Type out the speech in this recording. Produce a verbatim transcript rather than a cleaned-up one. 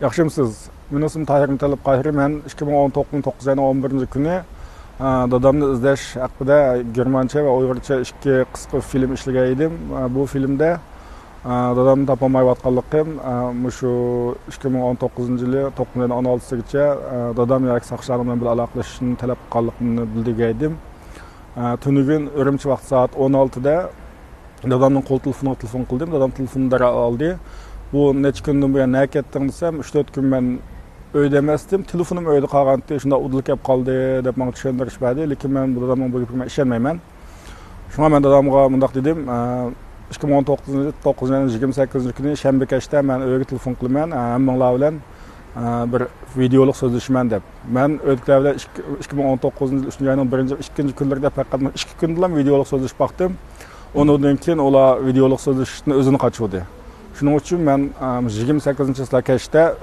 ياخشىمسىز؟ مېنىڭ ئىسمىم تاھىر مۇتەللىپ قاھىرى. مەن ئىككى مىڭ ئون توققۇزىنچى يىلى توققۇزىنچى ئاينىڭ ئون بىرىنچى كۈنى، ئە، دادامنى ئىزدەش ھەققىدە گېرمانچە ۋە ئۇيغۇرچە ئىككى قىسقا فىلىم ئىشلىگەن ئىدىم. ئە، بۇ فىلىمدە، ئە، دادامنى تاپالمايۋاتقانلىقىم، ئە، مۇشۇ ئىككى مىڭ ئون توققۇزىنچى يىلى توققۇزىنچى ئاينىڭ ئون ئالتىسىگىچە، ئە، دادام ياكى ساقچىلارنىڭ مەن بىلەن ئالاقىلىشىشنى تەلەپ قىلغانلىقىمنى بىلدۈرگەن ئىدىم. ئە، تۈنۈگۈن ئۈرۈمچى ۋاقتى سائەت ئون ئالتىدە دادامنىڭ قول تېلېفونىغا تېلېفون قىلدىم. دادام تېلېفوننى دەرھال ئالدى. «بۇ نەچچە كۈندىن بۇيان نەگە كەتتىڭ؟» دېسەم، «ئۈچ تۆت كۈن مەن ئۆيدە ئەمەستىم، تېلېفونۇم ئۆيدە قالغانتى، شۇنداق ئۇدۇل كەپ قالدى» دەپ ماڭا چۈشەندۈرۈش بەردى. لېكىن مەن بۇ دادامنىڭ بۇ گېپىگە مەن ئىشەنمەيمەن. شۇڭا مەن دادامغا مۇنداق دېدىم، «ئە، ئىككى مىڭ ئون توققۇزىنچى، توققۇزىنچى ئاينىڭ يىگىرمە سەككىزىنچى كۈنى شەنبە كەچتە مەن ئۆيگە تېلېفون قىلىمەن، ئە، ھەممىڭلار بىلەن، ئە، بىر ۋىدېئولۇق سۆزلىشىمەن» دەپ. مەن ئۆيدىكىلەر بىلەن ئىككى، ئىككى مىڭ ئون توققۇزىنچى يىل ئۈچىنچى ئاينىڭ بىرىنچى، ئىككىنچى كۈنلىرىدە پەقەت مۇشۇ ئىككى كۈندىلا ۋىدېئولۇق سۆزلىشىپ باقتىم. ئۇنىڭدىن كېيىن ئۇلار ۋىدېئولۇق سۆزلىشىشتىن ئۆزىنى قاچۇردى. شۇنىڭ ئۈچۈن مەن، ئە، يىگىرمە سەككىزىنچى چىسلا كەچتە